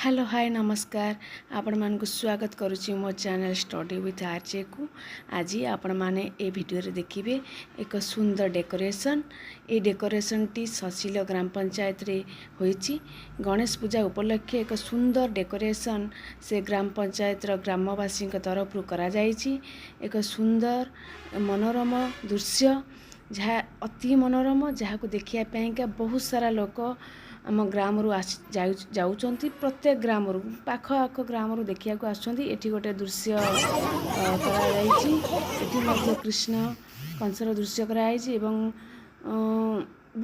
Hello, ହାଏ, ନମସ୍କାର। ଆପଣମାନଙ୍କୁ ସ୍ୱାଗତ କରୁଛି ମୋ ଚ୍ୟାନେଲ୍ ଷ୍ଟଡି ୱିଥ୍ ଆର୍ଜେକୁ। ଆଜି ଆପଣମାନେ ଏ ଭିଡ଼ିଓରେ ଦେଖିବେ ଏକ ସୁନ୍ଦର ଡେକୋରେସନ୍। ଏ ଡେକୋରେସନ୍ଟି ଶଶିଲ ଗ୍ରାମ ପଞ୍ଚାୟତରେ ହୋଇଛି। ଗଣେଶ ପୂଜା ଉପଲକ୍ଷେ ଏକ ସୁନ୍ଦର ଡେକୋରେସନ୍ ସେ ଗ୍ରାମ ପଞ୍ଚାୟତର ଗ୍ରାମବାସୀଙ୍କ ତରଫରୁ କରାଯାଇଛି। ଏକ ସୁନ୍ଦର ମନୋରମ ଦୃଶ୍ୟ, ଯାହା ଅତି ମନୋରମ, ଯାହାକୁ ଦେଖିବା ପାଇଁକା ବହୁତ ସାରା ଲୋକ ଆମ ଗ୍ରାମରୁ ଆସି ଯାଉଛନ୍ତି। ପ୍ରତ୍ୟେକ ଗ୍ରାମରୁ, ପାଖ ଆଖ ଗ୍ରାମରୁ ଦେଖିବାକୁ ଆସୁଛନ୍ତି। ଏଠି ଗୋଟେ ଦୃଶ୍ୟ କରାଯାଇଛି। ଏଠି ମଧ୍ୟ କୃଷ୍ଣ କଂସର ଦୃଶ୍ୟ କରାଯାଇଛି ଏବଂ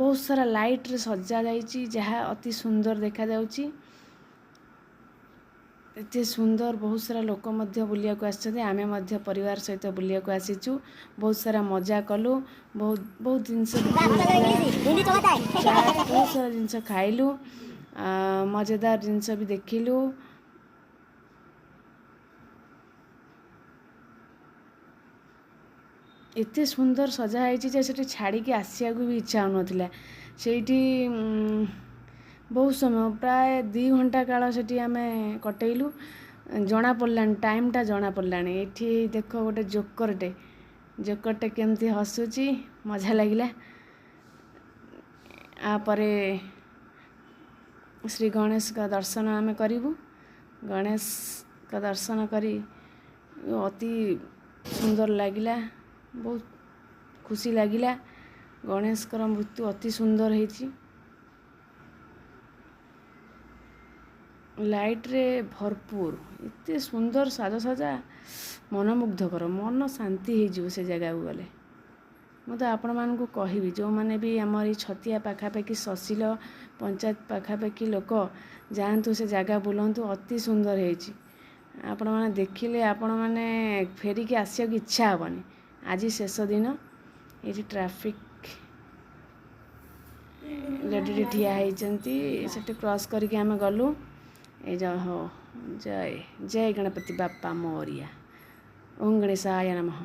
ବହୁତ ସାରା ଲାଇଟ୍ରେ ସଜା ଯାଇଛି, ଯାହା ଅତି ସୁନ୍ଦର ଦେଖାଯାଉଛି। ଏତେ ସୁନ୍ଦର, ବହୁତ ସାରା ଲୋକ ମଧ୍ୟ ବୁଲିବାକୁ ଆସିଛନ୍ତି। ଆମେ ମଧ୍ୟ ପରିବାର ସହିତ ବୁଲିବାକୁ ଆସିଛୁ। ବହୁତ ସାରା ମଜା କଲୁ। ବହୁତ ବହୁତ ଜିନିଷ ବିକ୍ରି ହେଉଥିଲା, ଚାଟ୍, ବହୁତ ସାରା ଜିନିଷ ଖାଇଲୁ, ମଜାଦାର ଜିନିଷ ବି ଦେଖିଲୁ। ଏତେ ସୁନ୍ଦର ସଜା ହେଇଛି ଯେ ସେଠି ଛାଡ଼ିକି ଆସିବାକୁ ବି ଇଚ୍ଛା ହେଉନଥିଲା। ସେଇଠି ବହୁତ ସମୟ, ପ୍ରାୟ 2 ଘଣ୍ଟା କାଳ ସେଠି ଆମେ କଟେଇଲୁ। ଜଣା ପଡ଼ିଲାନି, ଟାଇମ୍ଟା ଜଣା ପଡ଼ିଲାନି। ଏଠି ଦେଖ, ଗୋଟେ ଜୋକରଟେ, ଜୋକରଟେ କେମିତି ହସୁଛି, ମଜା ଲାଗିଲା। ୟାପରେ ଶ୍ରୀ ଗଣେଶଙ୍କ ଦର୍ଶନ ଆମେ କରିବୁ। ଗଣେଶଙ୍କ ଦର୍ଶନ କରି ଅତି ସୁନ୍ଦର ଲାଗିଲା, ବହୁତ ଖୁସି ଲାଗିଲା। ଗଣେଶଙ୍କର ମୂର୍ତ୍ତି ଅତି ସୁନ୍ଦର ହେଇଛି, ଲାଇଟ୍ରେ ଭରପୁର। ଏତେ ସୁନ୍ଦର ସାଜସଜା, ମନମୁଗ୍ଧକର, ମନ ଶାନ୍ତି ହେଇଯିବ ସେ ଜାଗାକୁ ଗଲେ। ମୁଁ ତ ଆପଣମାନଙ୍କୁ କହିବି, ଯେଉଁମାନେ ବି ଆମର ଏଇ ଛତିଆ ପାଖାପାଖି, ଶଶିଲ ପଞ୍ଚାୟତ ପାଖାପାଖି ଲୋକ, ଯାଆନ୍ତୁ, ସେ ଜାଗା ବୁଲନ୍ତୁ। ଅତି ସୁନ୍ଦର ହେଇଛି। ଆପଣମାନେ ଦେଖିଲେ ଆପଣମାନେ ଫେରିକି ଆସିବାକୁ ଇଚ୍ଛା ହେବନି। ଆଜି ଶେଷ ଦିନ। ଏଇଠି ଟ୍ରାଫିକ୍ ଲେଡ଼ିଟି ଠିଆ ହେଇଛନ୍ତି। ସେଠି କ୍ରସ୍ କରିକି ଆମେ ଗଲୁ। ଏଇ ହଉ, ଜୟ ଜୟ ଗଣପତି ବାପ୍ପା ମୋରିଆ, ଓଁ ଗଣେଶାୟ ନମଃ।